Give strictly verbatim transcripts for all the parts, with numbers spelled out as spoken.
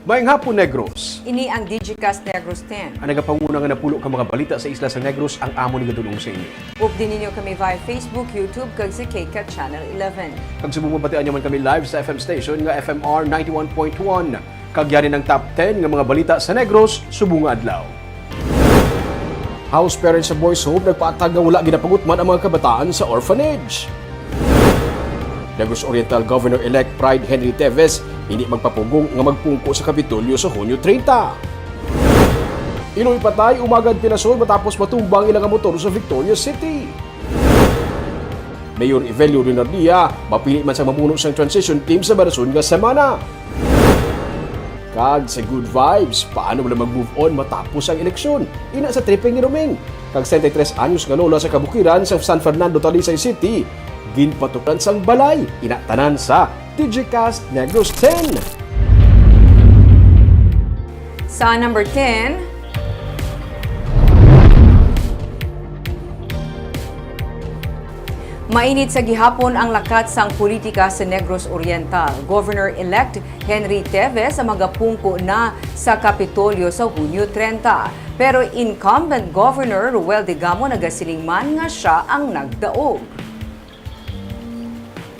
Maayong hapon, Negros. Ini ang Digicast Negros ten. Ang nagapanguna nga napulo ka mga balita sa isla sa Negros ang amon igadul-ong sa inyo. Updi ninyo kami via Facebook, YouTube, kag sa KCAT Channel eleven. Kag subong mabatian nyo man kami live sa F M station nga F M R ninety-one point one. Kag yari ang top ten nga mga balita sa Negros subong nga adlaw. House parents sa Boys Home nagpatag nga wala ginapagutman ang mga kabataan sa orphanage. Negros Oriental Governor-elect Pride Henry Teves hindi magpapugong nga magpungko sa Kapitolyo sa Hunyo treinta. Iloy patay, umagad pinasol matapos matumba ang ilang motor sa Victoria City. Mayor Evelio Leonardia mapili man sang mamuno sang transition team sa marason nga semana. Kag sa good vibes, paano wala mag-move on matapos ang eleksyon? Ina sa tripping ni Roming. Kag sesenta y tres anyos nga lola sa kabukiran sa San Fernando, Talisay City, ginpatuklan sang balay. Ina tanan sa Digicast Negros ten. Sa number ten, mainit sa gihapon ang lakat sang politika sa Negros Oriental. Governor-elect Henry Teves ang magapungko na sa Kapitolyo sa Hunyo treinta. Pero incumbent Governor Roel Digamo nagasiling man nga sia ang nagdaog.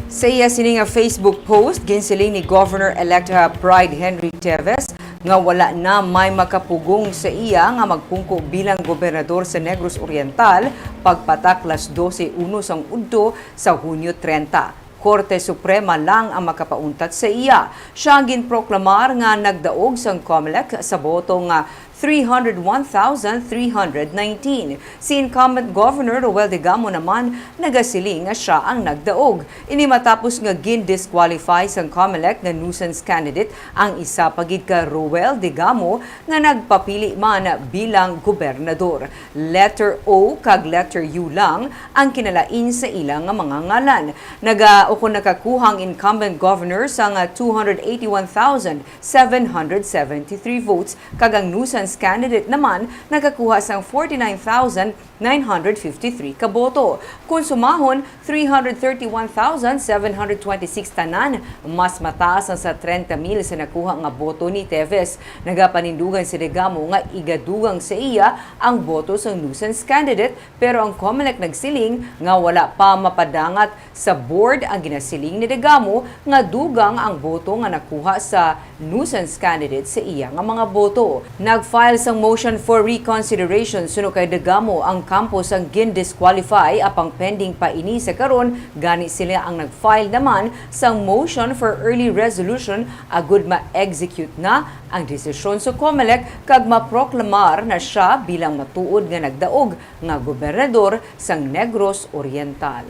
Sa iya sini nga Facebook post, ginsiling ni Governor-elect Pride Henry Teves nga wala na may makapugong sa iya nga magpungko bilang gobernador sa Negros Oriental pagpatak las dose uno sang udto sa Hunyo treinta. Korte Suprema lang ang makapauntat sa iya. Sia ang ginproklamar nga nagdaog sang Comelec sa boto nga three hundred one thousand three hundred nineteen. Si incumbent Governor Roel Digamo naman nagasiling nga sia ang nagdaog. Ini matapos nga gin-disqualify sang Comelec nga nuisance candidate ang isa pa gid ka Roel Digamo nga nagpapili man bilang gobernador. Letter O kag letter U lang ang kinalain sa ila nga mga ngalan. Naga-, ukon nakakuha ang incumbent governor sang two hundred eighty-one thousand seven hundred seventy-three votes, kag ang nuisance candidate naman nakakuha sang forty-nine thousand nine hundred fifty-three ka boto. Kon sumahon, three hundred thirty-one thousand seven hundred twenty-six tanan, mas mataas ang sa treinta mil sa nakuha nga boto ni Teves. Nagapanindugan si Digamo nga igadugang sa iya ang boto sang nuisance candidate, pero ang Comelec nagsiling nga wala pa mapadangat sa board ang ginasiling ni Digamo nga dugang ang boto nga nakuha sa nuisance candidate sa iya nga mga boto. Nag-file sang motion for reconsideration suno kay Digamo ang kampo sang gin-disqualify, apang pending pa ini sa karon, gani sila ang nag-file naman sang motion for early resolution agud ma-execute na ang desisyon sa Comelec kag maproklamar na sia bilang matuod nga nagdaog nga gobernador sang Negros Oriental.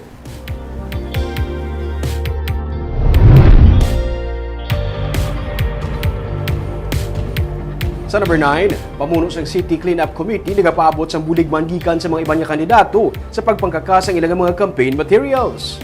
Sa number nine, pamuno sang City Cleanup Committee nagapaabot sang bulig man gikan sa mga iban nga kandidato sa pagpangkakas sang ilang mga campaign materials.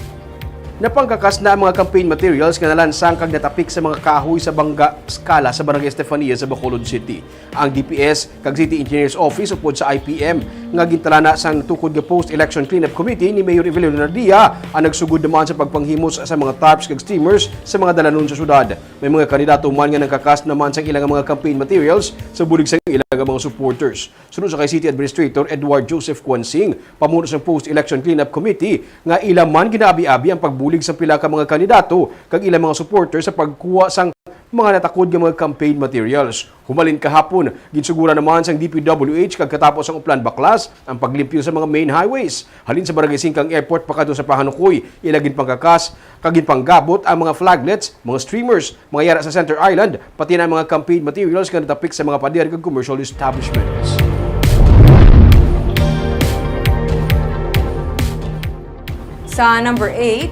Napangkakas na ang mga campaign materials nga nalansang kag natapik sa mga kahoy sa Bangga Escala sa Barangay Estefania sa Bacolod City. Ang D P S kag City Engineers Office upod sa I P M nga gintalana sang tukod nga post-election cleanup committee ni Mayor Evelio Leonardia ang nagsugod naman sa pagpanghimos sa mga tarps kag streamers sa mga dalanon sa syudad. May mga kandidato man nga nangkakas naman sang ilang mga campaign materials sa bulig sa ilang mga supporters. Suno sa kay City Administrator Edward Joseph Quansing, pamuno sang post-election cleanup committee, nga ila man ginaabi-abi ang pagbulig sa pila ka mga kandidato kag ilang mga supporters sa pagkuha sang mga natakod nga mga campaign materials. Humalin kahapon, ginsuguran naman sang D P W H kag katapos sang Oplan Baklas ang paglimpyo sa mga main highways. Halin sa Barangay Singkang Airport pakadto sa Pahanukoy, ila ginpangkakas kag ginpanggabot ang mga flaglets, mga streamers, mga yara sa Center Island, pati na ang mga campaign materials nga natapik sa mga pader kag commercial establishments. Sa number eight,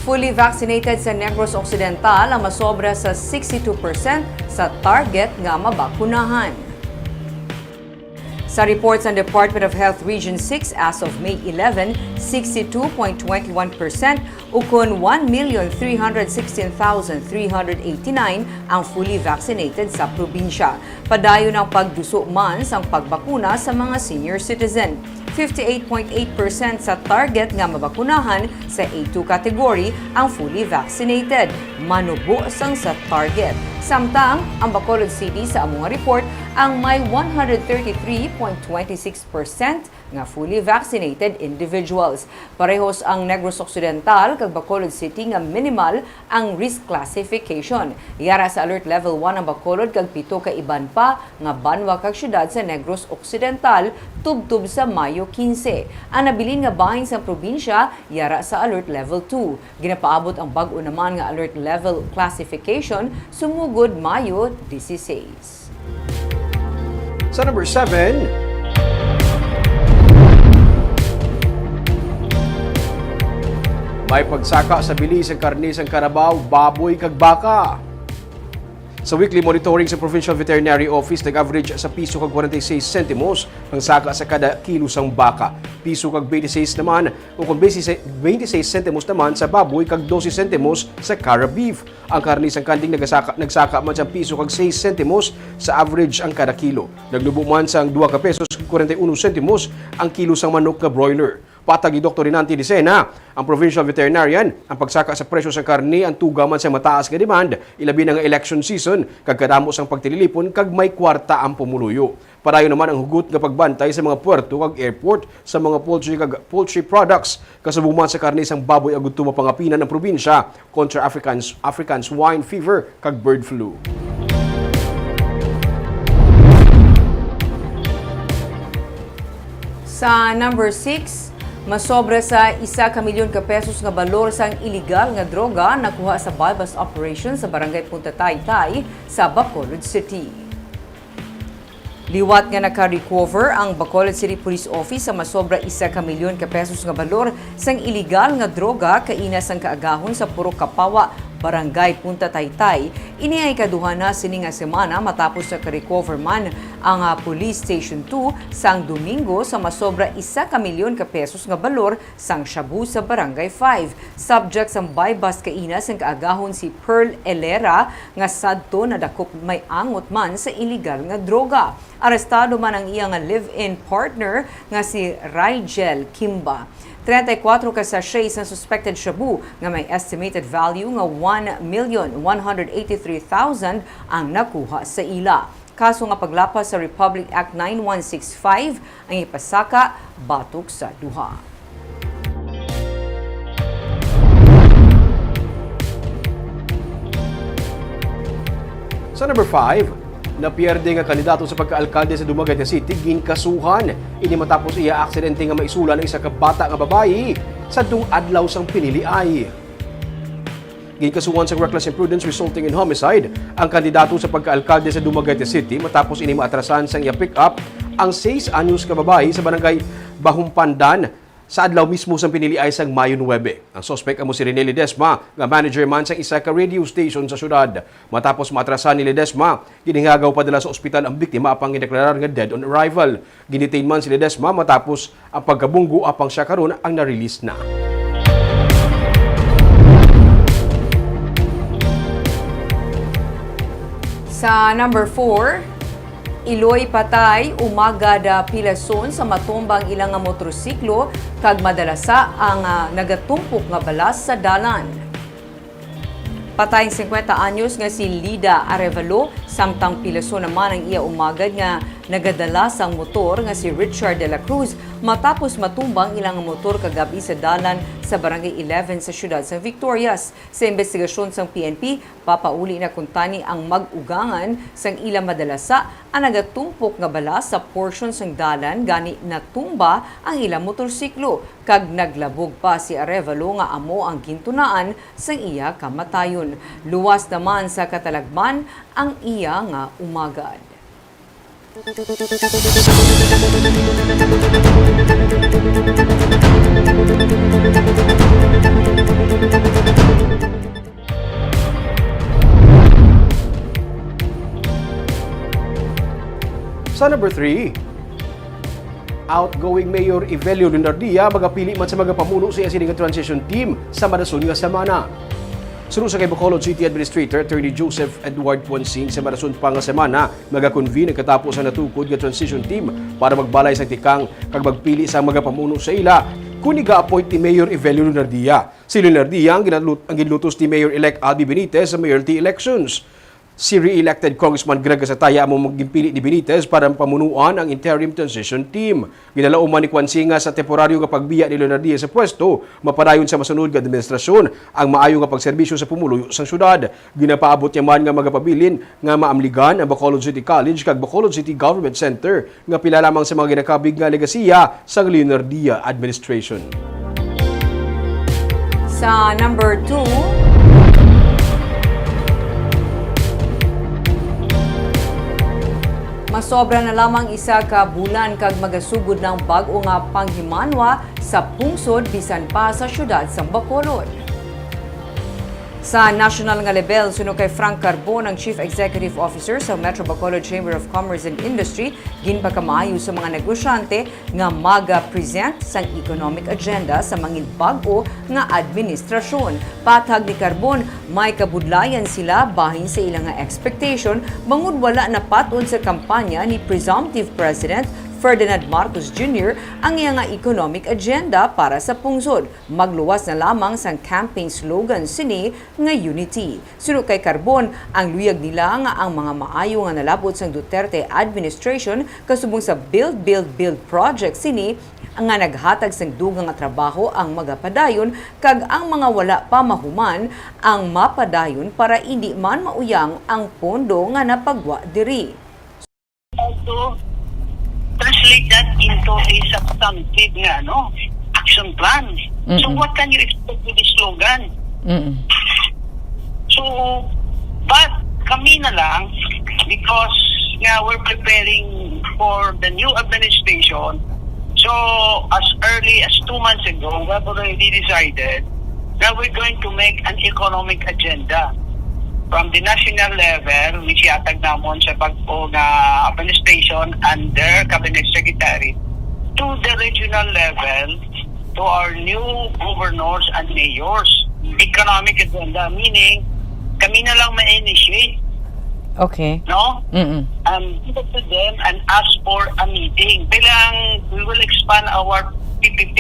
fully vaccinated sa Negros Occidental ang masobra sa sixty-two percent sa target nga mabakunahan. Sa report sa Department of Health Region six, as of May eleven, sixty-two point twenty-one percent, ukon one million three hundred sixteen thousand three hundred eighty-nine, ang fully vaccinated sa probinsya. Padayon ang pagduso man sang pagbakuna sa mga senior citizen. Fifty-eight point eight percent sa target nga mabakunahan sa A two category ang fully vaccinated, manubo sang sa target. Samtang ang Bacolod City sa amo nga report ang may one hundred thirty-three point twenty six percent nga fully vaccinated individuals. Parehos ang Negros Occidental kag Bacolod City nga minimal ang risk classification. Yara sa Alert Level one ang Bacolod kag pito ka iban pa nga banwa kag syudad sa Negros Occidental tubtob sa Mayo quince. Ang nabilin nga bahin sang probinsya yara sa Alert Level two. Ginapaabot ang bag-o naman nga Alert Level classification sumugod Mayo dieciséis. Sa number seven, may pagsaka sa bili sang karne sang karabaw, baboy kag baka. Sa weekly monitoring sa Provincial Veterinary Office, nag-average sa piso kag forty-six sentimos ang saka sa kada kilo sang baka. Piso kag twenty-six naman, o kung twenty-six sentimos naman sa baboy kag dose sentimos sa cara beef. Ang karne sang kanding nagasaka, nagsaka man sang piso kag seis sentimos sa average ang kada kilo. Nagnubo man sang dua ka pesos kag kwarenta y uno sentimos ang kilo sang manok nga broiler. Patag ni Doktor Rinante Dicena, ang provincial veterinarian, ang pagsaka sa presyo sang karne ang tuga man sa mataas nga demand, ilabi na nga election season, kag kadamo sang pagtililipon kag may kwarta ang pumuluyo. Padayon naman ang hugot nga pagbantay sa mga puerto kag airport sa mga poultry kag poultry products, kasubong man sa karne sang baboy, agud to mapangapinan ang probinsya kontra African, African swine fever kag bird flu. Sa number six, masobra sa isa ka milyon ka pesos nga balor sang iligal nga droga nakuha sa buy-bust operation sa Barangay Punta Taytay sa Bacolod City. Liwat nga naka-recover ang Bacolod City Police Office sa masobra isa ka milyon ka pesos nga balor sang iligal nga droga kaina sang kaagahon sa Purok Kapawa, Barangay Punta Taytay. Ini ang ikaduha na sini nga semana matapos naka-recover man ang, ah, Police Station two sang Domingo sa masobra isa ka milyon ka pesos nga balor sang shabu sa Barangay five. Subject sang buy-bust kaina sang kaagahon si Pearl Elera nga sadto nadakop may angot man sa iligal nga droga. Arestado man ang iya nga live-in partner nga si Rigel Kimba. Treinta y cuatro ka sachets sang suspected shabu nga may estimated value nga one million one hundred eighty-three thousand ang nakuha sa ila. Kaso nga paglapas sa Republic Act nine one six five ang ipasaka batok sa duha. Sa number five, napierde nga kandidato sa pagkaalkalde sa Dumaguete City ginkasuhan. Ini matapos iya aksidente nga maisulan ang isa ka bata nga babayi sadtong adlaw sang piniliay. Ginkasuhan sang reckless imprudence resulting in homicide ang kandidato sa pagkaalkalde sa Dumaguete City matapos ini maatrasan sang iya pick-up ang seis anyos ka babayi sa barangay Bahumpandan sa adlaw mismo sang piniliay sang Mayo nuebe. Ang suspek amo si Rene Ledesma, nga manager man sang isa ka radio station sa syudad. Matapos maatrasan ni Ledesma, ginhingagaw padala sa ospital ang biktima apang gindeklarar nga dead on arrival. Ginidetain man si Ledesma matapos ang pagkabunggo, apang sia karon ang na-release na. Sa number four, Iloy patay, umagad, ah, pilason sa matumba ang ila nga motorsiklo kag madalasa ang, ah, nagatumpok nga balas sa dalan. Patay ang singkwenta anyos nga si Lida Arevalo, samtang pilason naman ang iya umagad nga nagadala sang motor nga si Richard de la Cruz matapos matumba ang ila nga motor kagab-i sa dalan sa Barangay eleven sa siyudad sa Victorias. Sa imbestigasyon sang P N P, papauli na kuntani ang mag-ugangan sang ila madalasa ang nagatumpok nga balas sa porsyon sang dalan, gani natumba ang ila motorsiklo. Kag naglabog pa si Arevalo nga amo ang gintunaan sang iya kamatayon. Luwas naman sa katalagman ang iya nga umagad. Sa number three, outgoing Mayor Evelio Leonardia magapili man sa magapamuno sa iya sini nga transition team sa madason nga semana. Suno sa kay Bacolod City Administrator Attorney Joseph Edward Puensing, sa madason pa nga semana, magakonvene ang katapo sa natukod nga transition team para magbalay sa tikang kag magpili sa magapamuno sa ila kon iga-appoint ni Mayor Evelio Leonardia. Si Leonardia ang ginatlut-, ang ginlutos ni Mayor-elect Albee Benitez sa mayoralty elections. Si re-elected Congressman Greg Casataya amo ang ginpili ni Benitez para pamunuan ang interim transition team. Ginalauman ni Kuan C nga sa temporaryo nga pagbiya ni Leonardia sa pwesto, mapadayon sa masunod nga administrasyon ang maayo nga pagserbisyo sa pumuluyo sang syudad. Ginapaabot niya man nga magapabilin nga maamligan ang Bacolod City College kag Bacolod City Government Center nga pila lamang sa mga ginakabig nga legasiya sang Leonardia administration. Sa number two, masobra na lamang isa ka bulan kag magasugod na ang bag-o nga panghimanwa sa pungsod bisan pa sa siyudad sang Bacolod. Sa nasyonal nga lebel, suno kay Frank Carbon, ang Chief Executive Officer sa Metro Bacolod Chamber of Commerce and Industry, ginpakamaayo sa mga negosyante nga maga-present sang economic agenda sa mangin bag-o nga administrasyon. Patag ni Carbon, may kabudlayan sila bahin sa ila nga expectation bangod wala napat-od sa kampanya ni Presumptive President Ferdinand Marcos Junior ang iya nga economic agenda para sa pungsod. Magluwas na lamang sang campaign slogan sini nga unity. Suno kay Carbon, ang luyag nila nga ang mga maayo nga nalab-ot sang Duterte administration kasubong sa Build, Build, Build project sini nga naghatag sang dugang nga trabaho ang magapadayon kag ang mga wala pa mahuman ang mapadayon para indi man mauyang ang pondo nga napagwa diri. How to translate that into a substantive nga, ano, action plan. So, Mm-mm. What can you expect with this slogan? Mm-mm. So, but kami na lang, because nga we're preparing for the new administration, so as early as two months ago, we have already decided that we're going to make an economic agenda. From the national level, which ihatag namon sa bag-o nga administration under cabinet secretary, to the regional level, to our new governors and mayors. Economic agenda, meaning kami na lang ma-initiate, Okay. No? Mm-mm. Um, give it to them and ask for a meeting. Bilang we will expand our P P P.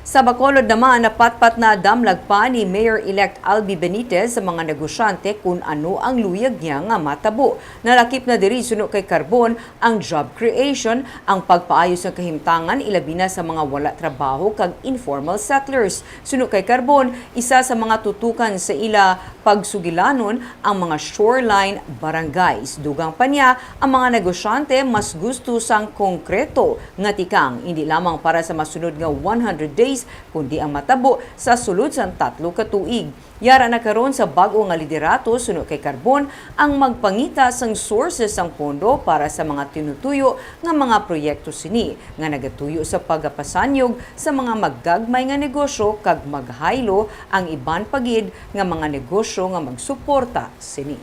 Sa Bacolod naman, napatpat na damlag pa ni Mayor-elect Albi Benitez sa mga negosyante kun ano ang luyag niya nga matabo. Nalakip na diri suno kay Carbon ang job creation, ang pagpaayo sang kahimtangan, ilabi na sa mga wala trabaho kag informal settlers. Suno kay Carbon, isa sa mga tutukan sa ila pagsugilanon ang mga shoreline barangays. Dugang pa niya, ang mga negosyante mas gusto sang konkreto nga tikang, indi lamang para sa masunod nga one hundred days, kundi ang matabo sa sulod sang tatlo ka tuig. Yara na karon sa bag-o nga liderato, suno kay Carbon, ang magpangita sang sources sang pondo para sa mga tinutuyo nga mga proyekto sini nga nagatuyo sa pagapasanyog sa mga maggagmay nga negosyo kag maghaylo ang iban pa gid nga mga negosyo nga magsuporta sini.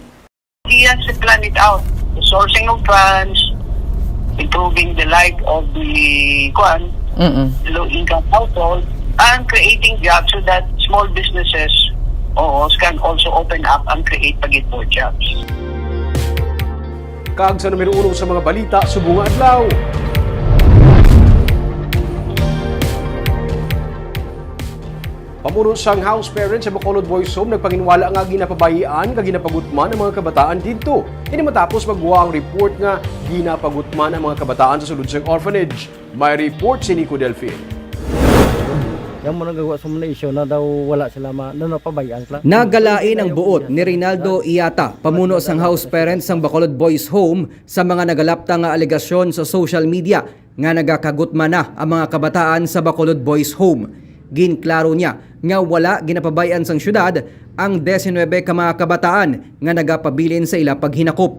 He has to plan it out. The sourcing of funds, improving the life of the, kuan, Mm-mm. low-income household, and creating jobs so that small businesses, oo, can also open up and create pa gid more jobs. Kag sa numero uno sa mga balita subong nga adlaw. Pamuno sang house parents sa Bacolod Boys Home nagpanginwala nga ginapabayaan kag ginapagutman ang mga kabataan didto. Ini matapos maggwa ang report nga ginapagutman ang mga kabataan sa sulod sang orphanage. May report si Nico Delfin. Yan mo nagagawa sa mga isyu na daw wala sila ma-, na napabayaan sila. Nagalain ang buot ni Rinaldo Iata, pamuno sang house parents sang Bacolod Boys Home, sa mga nagalapta nga alegasyon sa social media nga nagakagutman na ang mga kabataan sa Bacolod Boys Home. Ginklaro niya nga wala ginapabay-an sang siyudad ang diecinuebe ka mga kabataan nga nagapabilin sa ila paghinakop.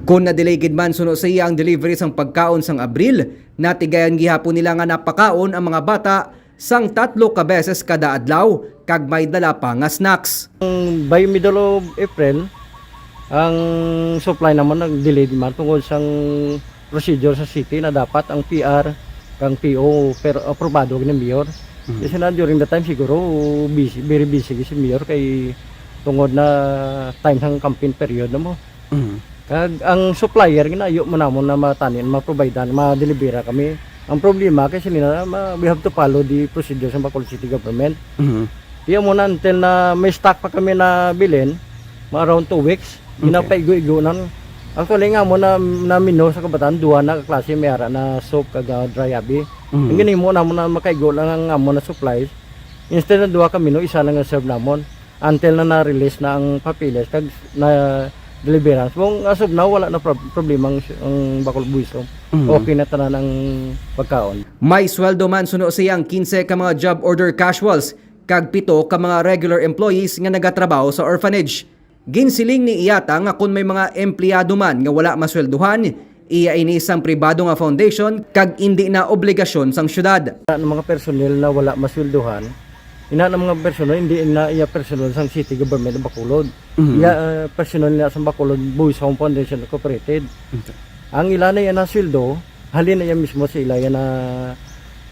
Kon na-delay gid man suno sa iya ang delivery sang pagkaon sang Abril, natigayan gihapon nila nga napakaon ang mga bata sang tatlo ka beses kada adlaw kag may dala pa nga snacks. By middle of April, ang supply naman nag-delay man tungod sang procedure sa city na dapat ang P R kang P O pero aprobado ni Mayor. Mhm. Kasi na during the time siguro busy, very busy si Mayor kay tungod na time sang campaign period na mo. Mhm. Kag ang supplier, ginayo mo namon na matanin, ma-provide-an, ma-delivera kami. Ang problema, kay sila na, ma-, we have to follow the procedure sa Bacolod City Government. Mhm. Di mo na, until na may stock pa kami na bilin, mga around two weeks, Ginapaigo-igo na. Actually, nga mo na, na menu sa kabataan, duha na ka klase, may ara na soup kag, ah, dry abi. Mhm. Ang ginimo namo na makaigo lang ang amo na supplies. Instead na duha ka menu, isa lang ang serve namon. Until na na-release na ang papeles kag na deliverance. Kung as of now, wala na prob-, problema ang, ang Bacolod Buhisom. Mhm. Okay na tanan ang pagkaon. May sweldo man suno siyang quince ka mga job order casuals kag pito ka mga regular employees nga nagatrabaho sa orphanage. Ginsiling ni Iyata nga kon may mga empleyado man nga wala masweldohan, iya ini sang pribado nga foundation kag indi na obligasyon sang syudad. Ang mga personnel na wala masweldohan, ina ang mga personnel, hindi na iya personnel sang city government of Bacolod. Mhm. Iya, ah, personnel na sang Bacolod Buhisom Foundation Incorporated. Okay. Ang ila na iya na sweldo, halin na iya mismo sa ila iya na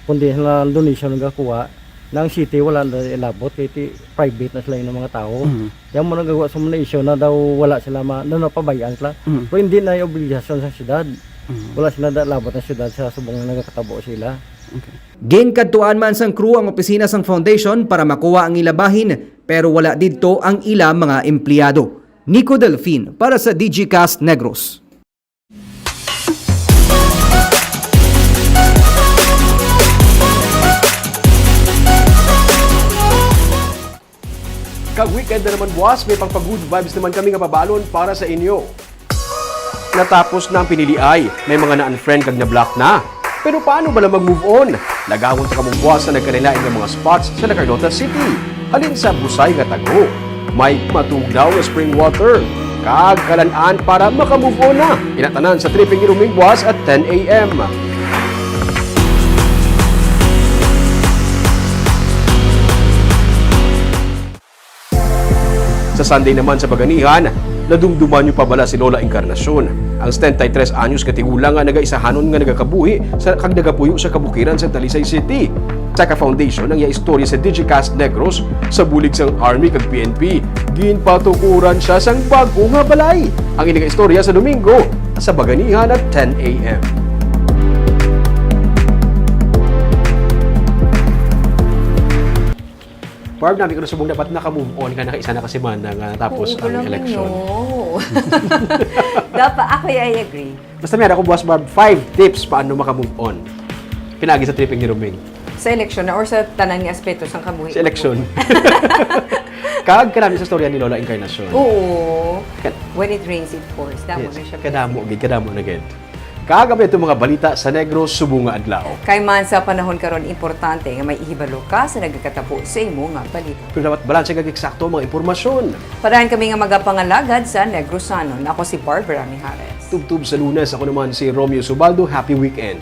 kundi na donation nga kuha, na ang city wala na ilabot kay ti private na sila yung mga tao. Mhm. Yan mo nagagawa sa mga issue na daw wala sila ma-, na napabayaan sila. Mhm. Pero hindi na yung obligasyon sa syudad. Mhm. Wala sila da labot ang syudad sa subong nga nagakatabo sila. Okay. Ginkadtuan man sang crew ang opisina sang foundation para makuha ang ila bahin, pero wala didto ang ila mga empleyado. Nico Delfin para sa Digicast Negros. Kag weekend na naman, boss, may pang-good vibes naman kami nga pabalon para sa inyo. Natapos na ang piniliay, may mga na-unfriend kag na-block na. Pero paano bala mag-move on? Lagawon ta kamo, boss, sa nagkalain-lain nga mga spots sa La Carlota City. Halin sa Busay nga Tago, may matugnaw nga spring water kag kalan-an para maka-move on na. Ina tanan sa Tripping ni Roming, boss, at ten a.m. Sa Sunday naman sa Baganihan, nadumduman niyo pa bala si Lola Encarnacion, ang setenta y tres anyos ka tigulang nga nagaisahanon nga nagakabuhi sa, kag nagapuyo sa kabukiran sa Talisay City? Sa ka-foundation ang iya istorya sa Digicast Negros sa bulig sang Army kag P N P. Ginpatukuran siya sang bag-o nga balay. Ang ining istorya sa Domingo sa Baganihan at ten a.m. Barb, nami ko na subong dapat naka-move on ka na kay isa na ka semana nga natapos Oo, ang alam election. Nyo. Dapat, ako, I agree. Basta meron ako, Boss Barb, five tips paano maka-move on. Pinaagi sa tripping ni Roming. Sa election na or sa tanan nga aspeto sang kabuhi? Sa election. Kag kanami sa storya ni Lola Encarnacion. Oo. Kan- When it rains, it pours. Damo Yes. na siya. Kadamo, gid, kadamo na gid. Kag ang itong mga balita sa Negros subong nga adlaw. Kay man sa panahon karon, importante nga may ihibalo ka sa nagakatabo sa imo nga balita. Pero dapat balanse kag eksakto ang mga impormasyon. Parahan kami nga magapangalagad sa Negrosanon. Ako si Barbara Mijares. Tubtob sa Lunes, ako naman si Romeo Subaldo. Happy weekend.